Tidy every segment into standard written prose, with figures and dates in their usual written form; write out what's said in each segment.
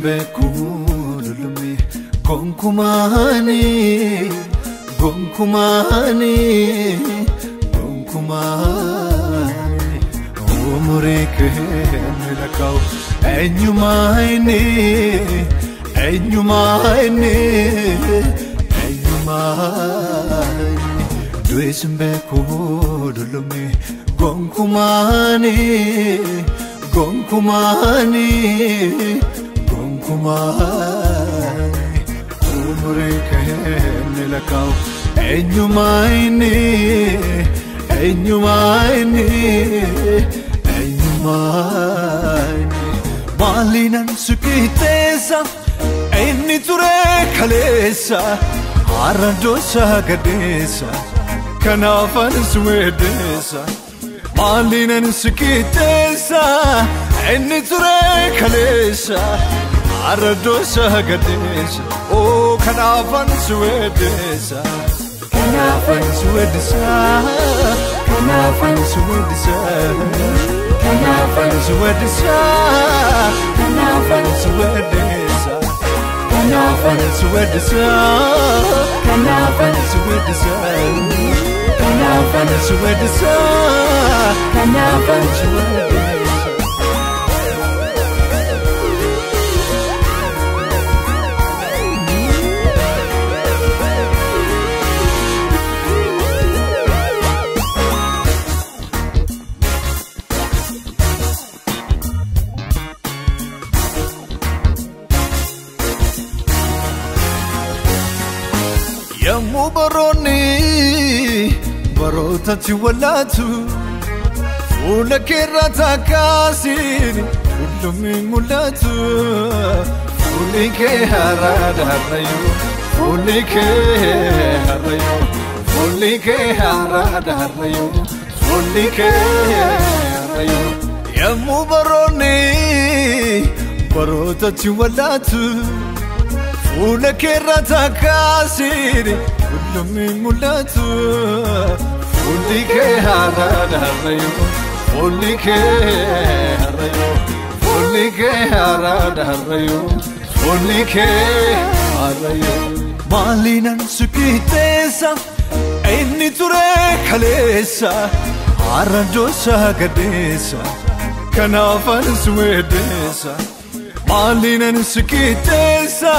beeku dullumni gonkumaani gonkumaani gonkumaani umurii kee lakkaa'u eenyumaa inni eenyumaa inni eenyumaa inni du'es beeku dullumni gonkumaani gonkumaani gonkumaani umurii kee lakkaa'u eenyumaa inni eenyumaa inni eenyumaa inni maaliinan si qixxeessa inni ture kaleessa har'a doosa gadheessa kanaafan si weeddeessa maaliinan si qixxeessa inni ture kaleessa har'a doosa gadheessa oo kanaafan si weeddeessa kanaafan si weeddisa kanaafan si weeddisa kanaafan si weeddisa kanaafan si weeddisa kanaafan si weeddisa kanaafan si weeddisa kanaafan si weeddisa kanaafan si weeddisa. Yommuu baroonni barootatti wallaatu fuula keerraa takkaasiin dullumni mul'atu fuulli kee haaraadha harrayyuu fuulli kee harrayyuu fuulli kee haaraadha harrayyuu fuulli kee harrayyuu yommuu baroonni barootatti wallaatu fuula keerraa takkaasiin dullumni mul'atu fuulli kee haaraadha harrayyuu fuulli kee harrayyuu fuulli kee haaraadha harrayyuu fuulli kee harrayyuu maaliinan si qixxeessa inni ture kaleessa har'a doosa gadheessa kanaafan si weeddeessa maaliinan si qixxeessa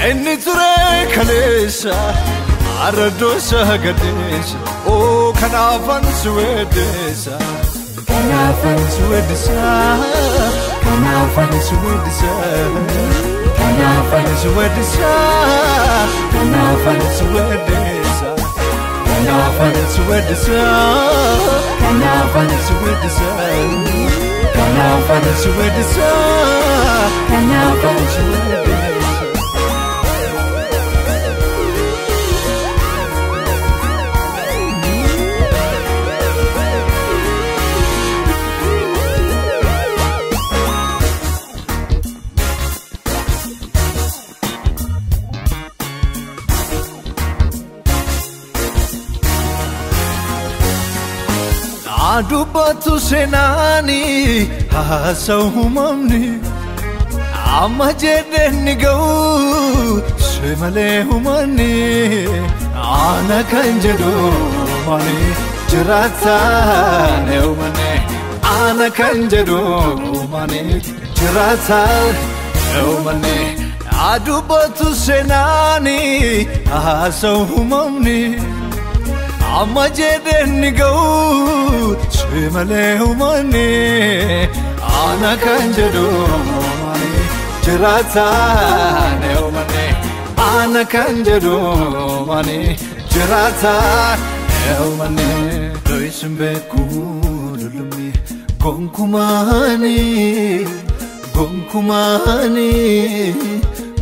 inni ture kaleessa har'a doosa gadheessa oo kanaafan si weeddessa kanaafan si weeddisa kanaafan si weeddisa kanaafan si weeddisa kanaafan si weeddisa kanaafan si weeddisa kanaafan si weeddisa kanaafan si weeddisa kanaafan si weeddisa. Dubbatu seenaani haasa'u uumamni amma jedheen ni ga'u si malee uummanni ana kan jedhu maali jiraataan uummanni ana kan jedhu maali jiraataan uummanni dubbatu seenaani haasa'u uumamni amma jedheen ni ga'u si malee uummanni ana kan jedhu maali jiraataan uummanni ana kan jedhu maali jiraataan uummanni du'es beeku dullumni gonkumaani gonkumaani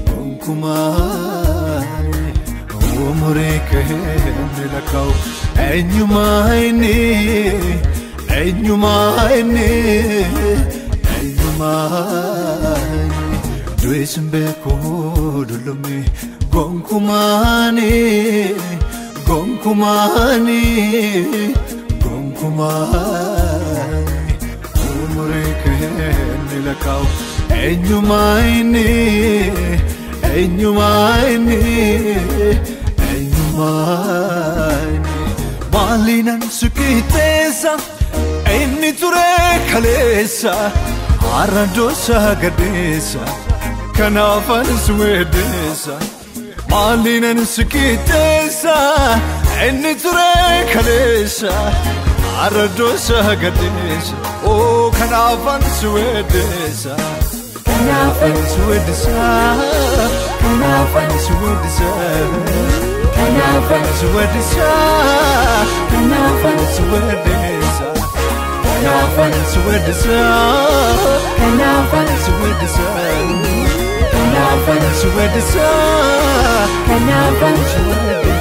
gonkumaani umurii kee lakkaa'u eenyumaa inni eenyumaa inni eenyumaa inni du'es beeku dullumni gonkumaani gonkumaani gonkumaani umurii kee lakkaa'u Eenyumaa inni, eenyumaa inni, eenyumaa inni. Maaliinan si qixxeessa, inni ture kaleessa, har'a doosa gadheessa, kanaafan si weeddeessa. Maaliinan si qixxeessa, inni ture kaleessa, har'a doosa gadheessa, oo kanaafan si weeddeessa. Kanaafan si weeddisa, kanaafan si weeddisa, kanaafan si weeddisa, kanaafan si weeddisa, kanaafan si weeddisa, kanaafan si weeddisa, kanaafan si weeddisa, kanaafan si weeddisa.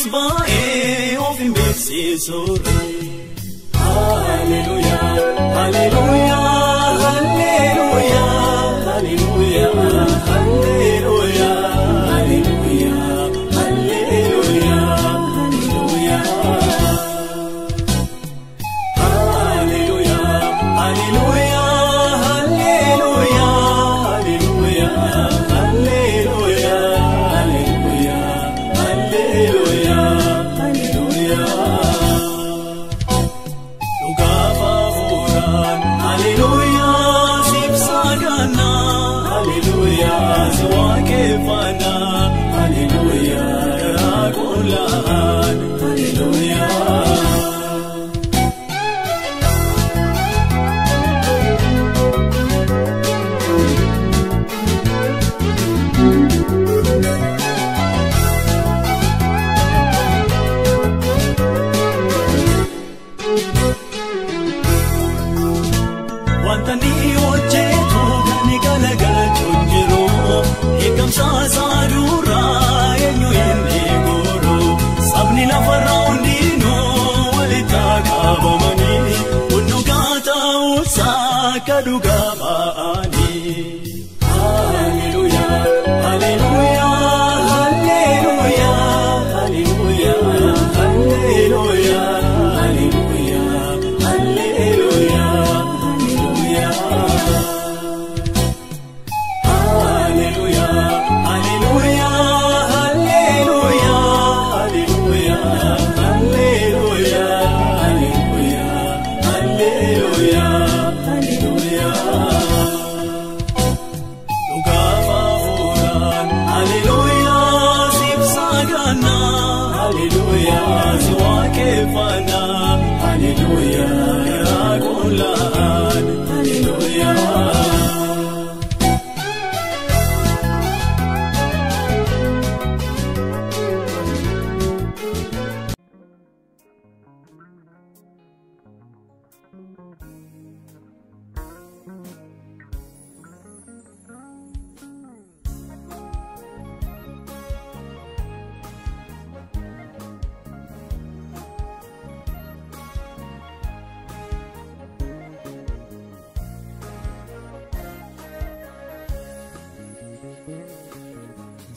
as baay'ee of hin beeksisu. Hallelujah, hallelujah, hallelujah, hallelujah, hallelujah, hallelujah, hallelujah, hallelujah. Hallelujah, hallelujah, hallelujah, hallelujah, hallelujah, hallelujah, hallelujah, hallelujah. Hallelujah, sibsagana. Hallelujah, siwakefana. Hallelujah, karakulan. Hallelujah. Wanta ni hojjetu kan galagalchuun jiru, eeggamsa isaa duraa eenyu inni goru. Sabni lafarraa hundinuu walitti qabamanii, kun dhugaa ta'uusaa akka dhugaa ba'anii. Hallelujah, hallelujah, hallelujah, hallelujah, hallelujah, hallelujah, hallelujah. Hallelujah, hallelujah, hallelujah, hallelujah, hallelujah, hallelujah, hallelujah, hallelujah. Dhugaaf hafuuraan, hallelujah, sibsagana. Hallelujah, si waaqeffana. Hallelujah, karakulaan. Hallelujah.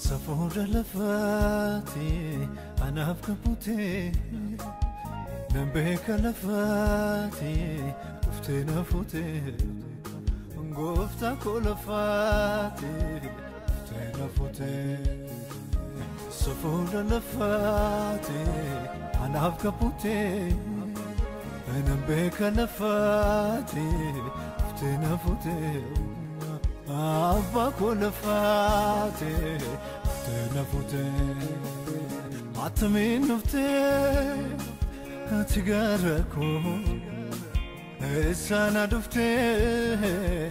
Safuura lafaati anaaf kabbutee, nan beeka lafaati dhuftee na fuutee, gooftaa koo lafaati dhuftee na fuutee. Safuura lafaati anaaf kabbutee, nan beeka lafaati dhuftee na fuutee. Abbaa koo lafaati dhuftee na fuutee. Attamiin dhuftee ati gara koo, eessaan dhuftee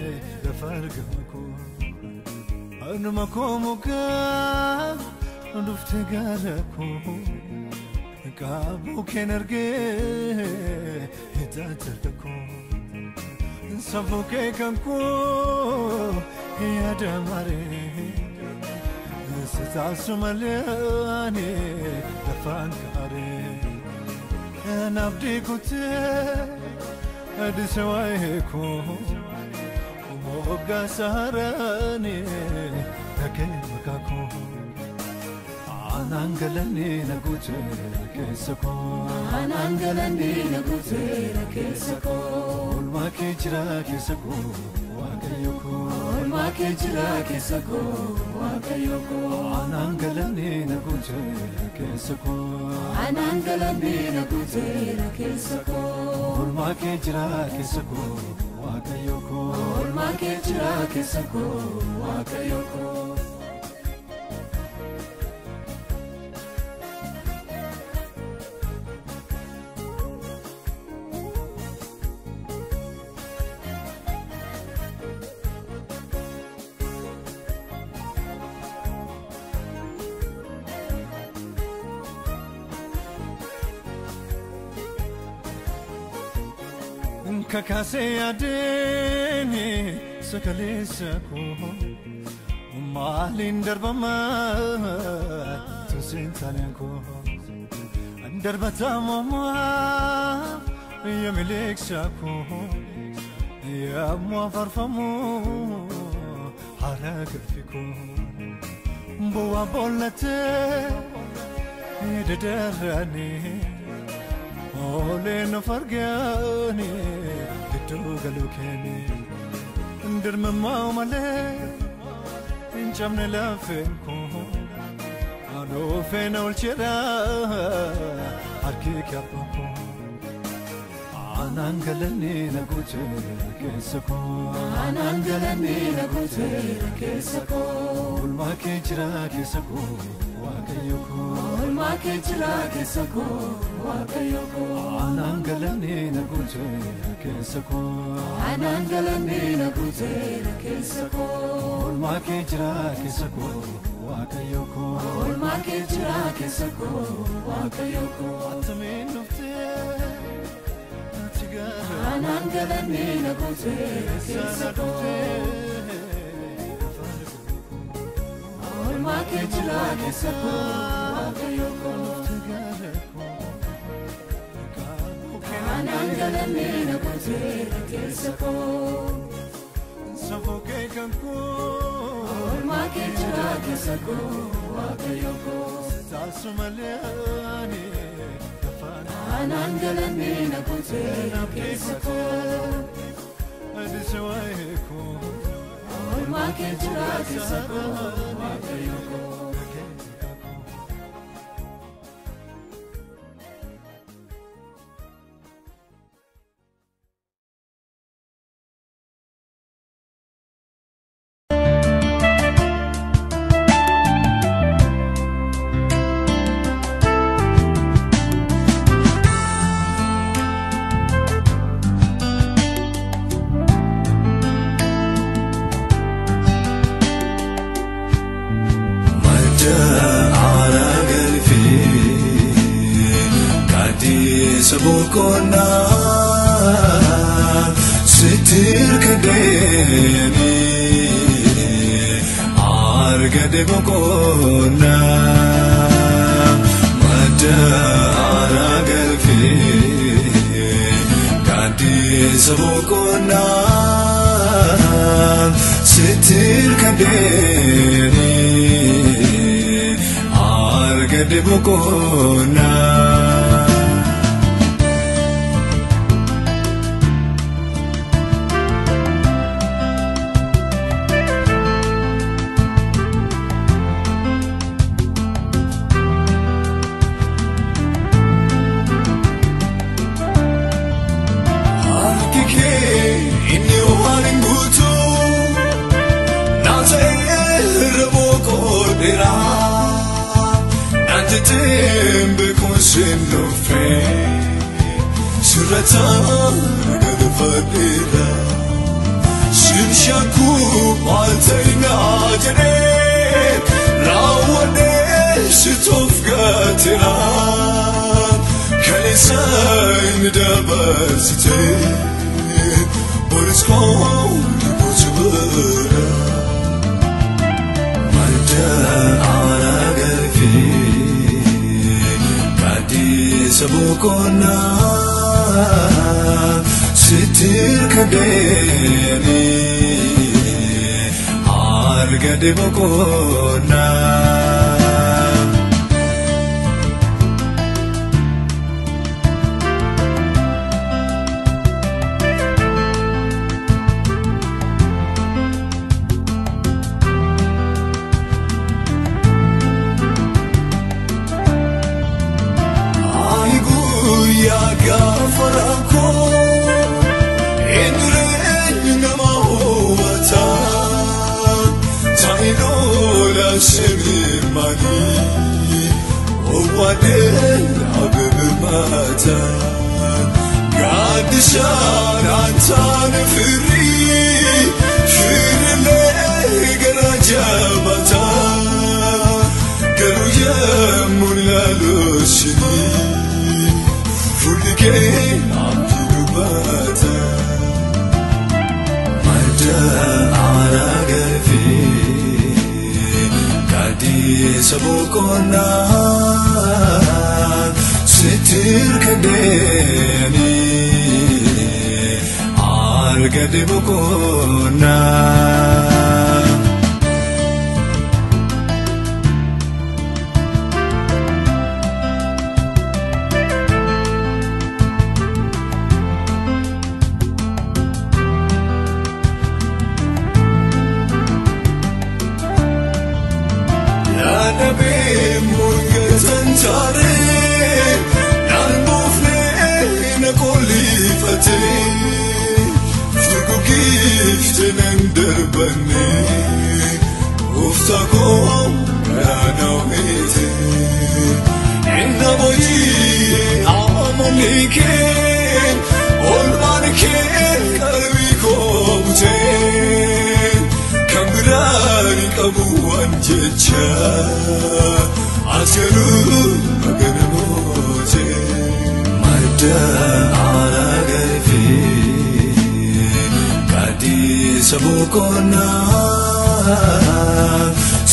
lafa argama koo. Anuma koo mukaa dhuftee gara koo, qaabuu keen argee hidhaa harka koo. Safuu kee kan koo yaada maree, si taasisu malee ani lafaan kaaree. Naafdii kutee adise waa'ee koo, moggaa saaraanii dhagee maqaa koo. Anaan galanii na guuteera keessa koo. Anaan galanii na guuteera keessa koo. Oolmaa kee jira keessa koo Waaqayyo koo. Oolmaa kee jira keessa koo Waaqayyo koo. Anaan galanii na guuteera keessa koo. Anaan galanii na guuteera keessa koo. Oolmaa kee jira keessa koo Waaqayyo koo. Oolmaa kee jira keessa koo Waaqayyo koo. Kakaasee yaadeen sakaleessa koo, maaliin darbama tusiin taaneen koo. Darbatamu يملك شاكو يا موفرفمو حرك فيكم بوا بولتي يددرني أولين فرقاني تتوغلوكني درم ما مالي انجمن لافنكم أنو فين والشرا أركيك يا بابا أنا انقلني نقوتي كيسكو أنا انقلني نقوتي كيسكو والما كيجرا كيسكو واكيوكو والما كيجرا كيسكو واكيوكو أنا انقلني نقوتي كيسكو أنا انقلني نقوتي كيسكو والما كيجرا كيسكو واكيوكو والما كيجرا كيسكو واكيوكو أتمين نفتي أنا انقلني نقوتي كيسكو والما كيجرا كيسكو واكيوكو أنا انقلني نقوتي كيسكو سفوكي كنكو والما كيجرا كيسكو واكيوكو تاسمالياني أنا انقلني نقوتي كيسكو أدسوايكو والما كيجرا كيسكو واكيوكو سبوكنا ستير كديني عرقد بكونا مدى عرق الفي كدي سبوكنا ستير كديني عرقد بكونا But it's gone, but you سبوكنا ستير كديني عرقد بكونا سبوكنا Sitti irkadheeni argadhe boqonnaa.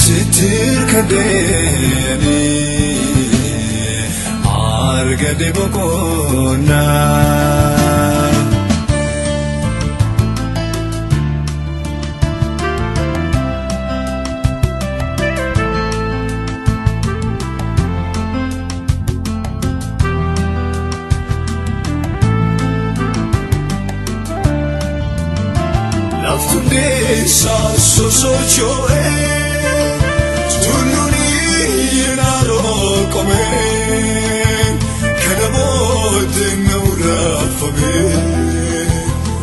Sitti irkadheeni argadhe boqonnaa. Sosocho'e tulluun naannoo kome kana booddee na wuraafame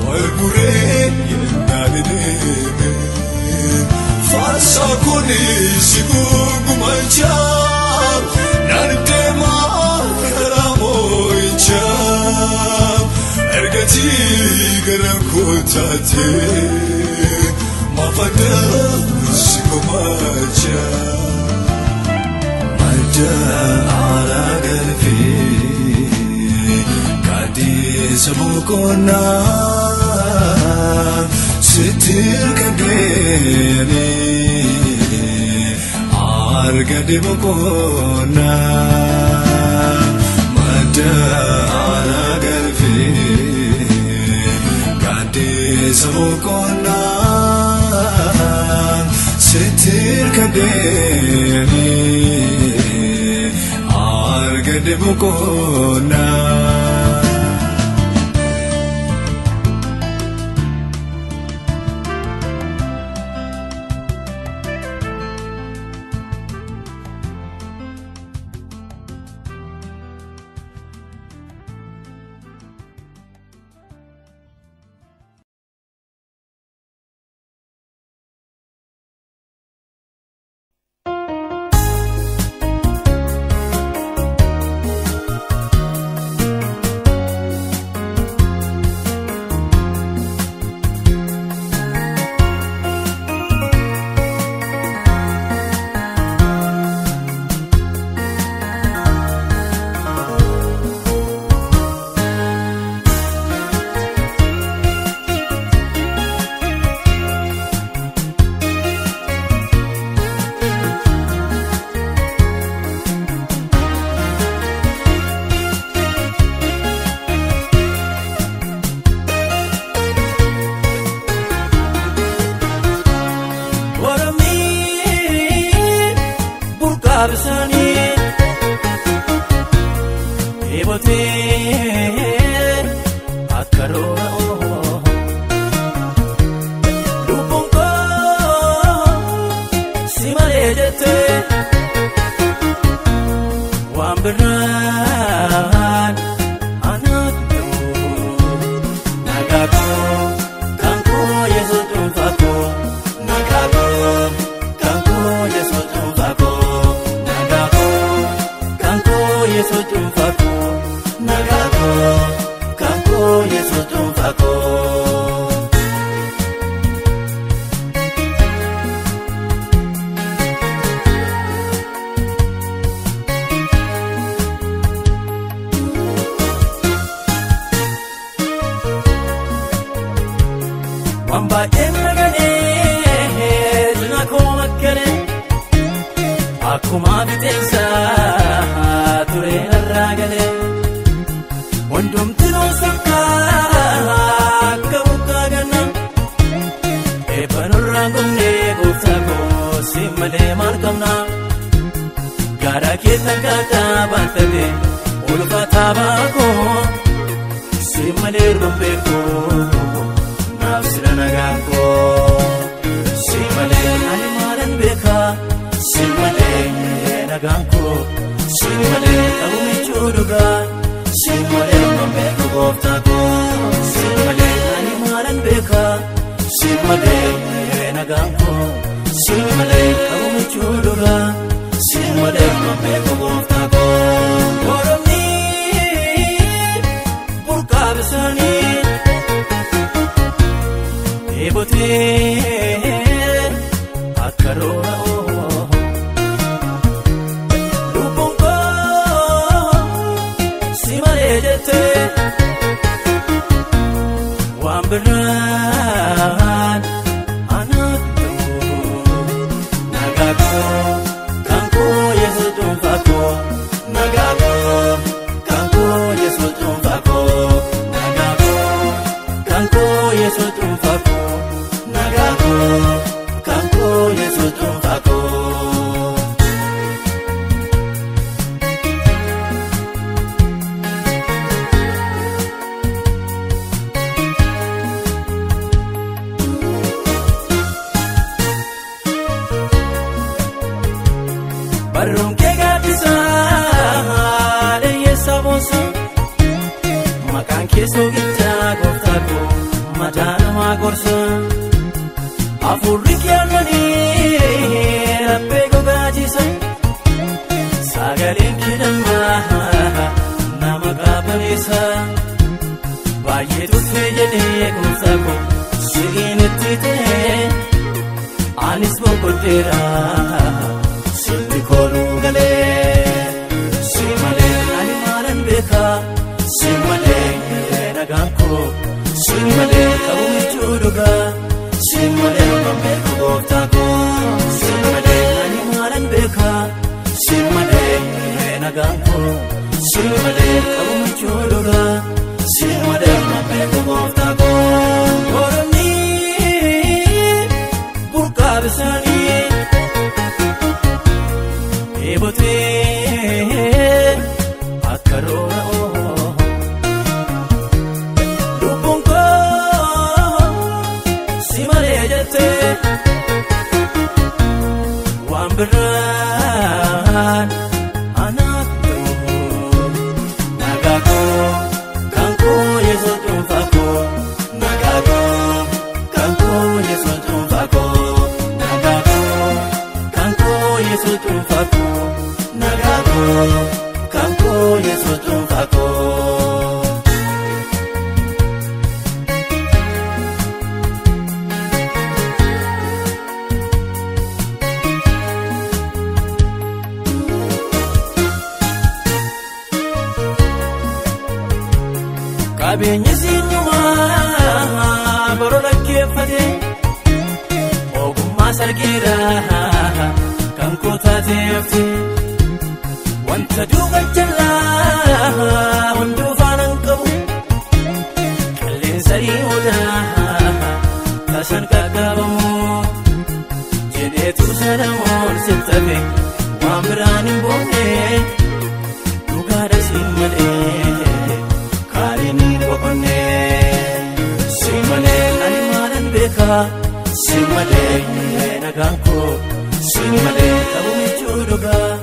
wal guree yennaan deeme faarsaa kuni si gurgumachaa naan deemaa karaa moo'ichaa ergatii gara kootaatee. Mafada sikomacha madda aragalfe kaadisa boqonnaa sitti irkadheeni argadhe boqonnaa madda aragalfe kaadisa boqonnaa. Sitti irkadheeni argadhe boqonnaa. Akkuma biteensa tureen irraa galee hundumtinuu sakkaa akka bokkaa ganna eebba nurraan gomnee gooftaa koo si malee maal qabna gaara keessa kaataa baattate ulfaataa baakoo si malee rumbee koo naaf sira nagaa koo si malee ani maalan beekaa. Si malee nagaan koo si malee qabu michuu dhugaa si malee waan beeku gooftaa koo si malee ani maalan beekaa si malee nagaan koo si malee qabu michuu dhugaa si malee waan beeku gooftaa koo. Oromni burqaa bisaanii eebotee akka rooba. Waan biraan anaaf ta'u nagaa koo kan koo Yesuus dhuunfaa koo nagaa koo kan koo Yesuus dhuunfaa koo nagaa koo kan koo Yesuus dhuunfaa koo nagaa koo kan koo Yesuus dhuunfaa koo. Barruun kee gaaddisaa dheeyyeessa boonsa maqaan kee soogichaa gooftaa koo madaa namaa gorsa hafuurri kee aannanii laphee gogaachisa sagaleen kee dammaa nama qaabaneessa baay'ee tuffee jedhee gooftaa koo si'iin itti ta'e anis boqodheera. Sitti kooluu galee si malee ani maalan beekaa si malee nagaan koo si malee qabu michuu dhugaa si malee waan beeku gooftaa koo si malee ani maalan beekaa si malee nagaan koo si malee qabu michuu dhugaa si malee waan beeku gooftaa koo. Oromni burqaa bisaanii. Eebotee akka rooba lubbuun koo si malee jettee waan biraan anaaf ta'u nagaa koo kan koo Yesuus dhuunfaa koo nagaa koo kan koo Yesuus dhuunfaa koo nagaa koo kan koo Yesuus dhuunfaa koo. Nagaa koo kan koo Yesuus dhuunfaa koo. Qabeenyi siinjumaa baroo dhaggeeffate ogummaa sargeeraa kan koo taateefte. Wanta duuba jalaa hunduu faana hin qabu qilleensa dhiyoodhaa tasan qaqqabamu jedheetu sanamoon sittafe waan biraan hin boonne dhugaadha siin malee kaaliin hin boqonne si malee ani maalan beekaa si malee nagaan koo si malee qabu michuu dhugaa.